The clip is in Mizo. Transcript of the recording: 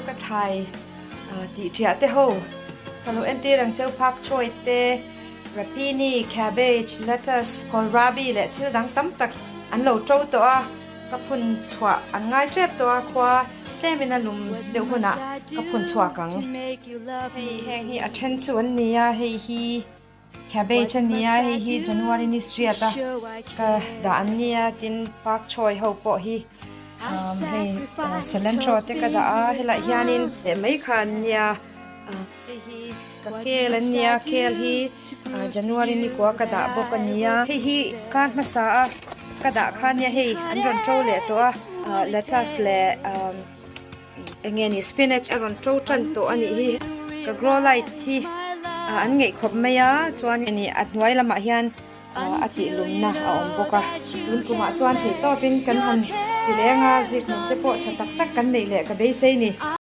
Ka thlai tih ṭhiah te ho ka lo entir ang cheu pak choy te, rapini, cabbage, lettuce, kohlrabi leh thil dang tam tak an lo ṭo tawh a, ka phun chhuah an ngai ṭep tawh a, khua tlemin a lum deuh hunah ka phun chhuak ang. Hei heng hi a ṭhen chu an ni a, hei hi. Cabbage a nia, hei hi January ni hriat a ka dah an nia, tin pak choy ho pawh hi hei cilantro te ka dah a, helaiah hianin leh mai kha an nia, hei hi ka kel an nia, kel hi January ni kua ka dah bawk a nia, hei hi kar hmasa a ka dah kha nia, hei an rawn to leh tawh a, lettuce leh Enge ni spinach a rawn to tan tawh a nih hi ka grow light hi an ngeih khawp mai a chuan ni a hnuai lamah hian a tih lumna a awm bawk a tun kumah chuan theihtawpin kan han ti leng a zikhnum te pawh tha tak tak kan neih leh ka beisei ni.